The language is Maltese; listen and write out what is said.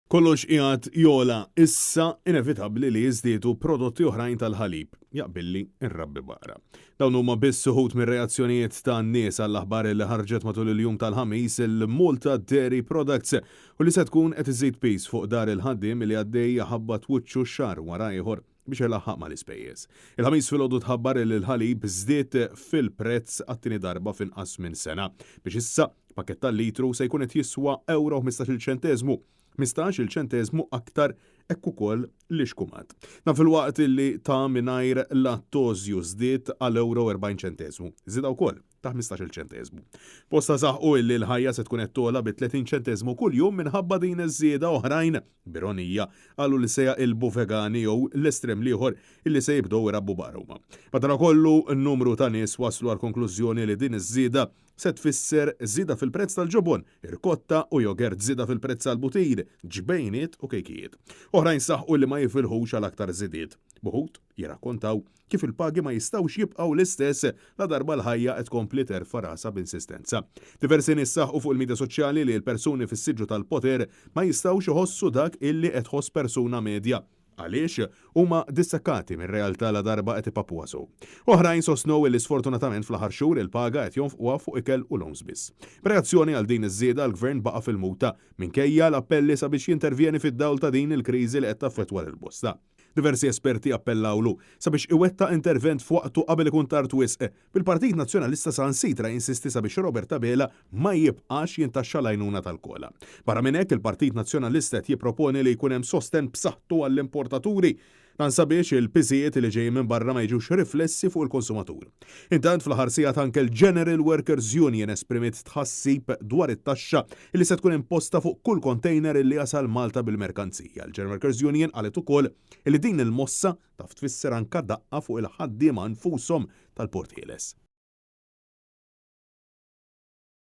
Kollox qiegħed jogħla issa inevitabbli li jiżdiedu prodotti oħrajn tal-ħalib, jaqbilli nrabbi baqra. Dawn huma biss uħud mir-reazzjonijiet tan-nies għall-aħbar li ħarġet matul il-jum tal-Ħamis il-Malta Dairy Products u li se tkun qed iżżid piż fuq dar il-ħaddiem li għaddej jaħabbat wiċċu xahar wara ieħor biex ilaħħaq mal-ispejjeż. Il-Ħamis filgħodu tħabbar li l-ħalib żdied fil-prezz għat-tieni darba f'inqas minn sena biex issa pakett tal-litru se jkun qed jiswa ewro 15-il ċenteżmu, 15-il ċenteżmu aktar hekk ukoll l-ixkumat. Dan filwaqt li ta' mingħajr lattożju żdied għal ewro 40 ċenteżmu. Żieda wkoll ta' 15-il ċenteżmu. Bosta saħqu illi l-ħajja se tkun qed togħla bi 30 ċenteżmu kuljum minħabba din iż-żieda oħrajn, b'ironija, qalu li se jaqilbu vegani jew l-estrem l-ieħor illi se jibdew irabbu baqar huma. Madankollu, numru ta' nies waslu għall-konklużjoni li din iż-żieda se tfisser żieda fil-prezz tal-ġobon, irkotta u jogurt, żieda fil-prezz tal-butir, ġbejniet u kejkijiet. Oħrajn saħqu li ma jifilħux għal aktar żidiet. B'uħud jirrakkontaw kif il-pagi ma jistgħux jibqgħu l-istess ladarba l-ħajja qed tkompli terfa' rasha b'insistenza. Diversi nies saħqu fuq il-midja soċjali li l-persuni fis-siġġu tal-poter ma jistgħux iħossu dak illi qed tħoss persuna medja għaliex huma dissakkati mir-realtà ladarba qed ipappuha sew. Oħrajn sostnew illi sfortunatament fl-aħħar xhur il-paga qed jonfquha fuq ikel u loans biss. B'reazzjoni għal din iż-żieda l-Gvern baqa' fil-muta minkejja l-appelli sabiex jintervjeni fid-dawl ta' din il-kriżi li qed taffettwa lil bosta. Diversi esperti appellawlu sabiex iwettaq intervent f'waqtu qabel ikun tard wisq, bil-Partit Nazzjonalista saħansitra jinsisti sabiex Robert Abela ma jibqax jintaxxa l-għajnuna tal-COLA. Barra minn hekk, il-Partit Nazzjonalista qed jipproponi li jkun hemm sostenn b'saħħtu għall-importaturi. Dan sabiex il-piżijiet li ġejjin minn barra ma jiġux riflessi fuq il-konsumatur. Intant fl-aħħar sigħat anke l-General Workers Union esprimiet tħassib dwar it-taxxa li se tkun imposta fuq kull container li jasal Malta bil-merkanzija. Il-General Workers Union qalet ukoll li din il-mossa taf tfisser anke daqqa fuq il-ħaddiema nfushom tal-Port Ħieles.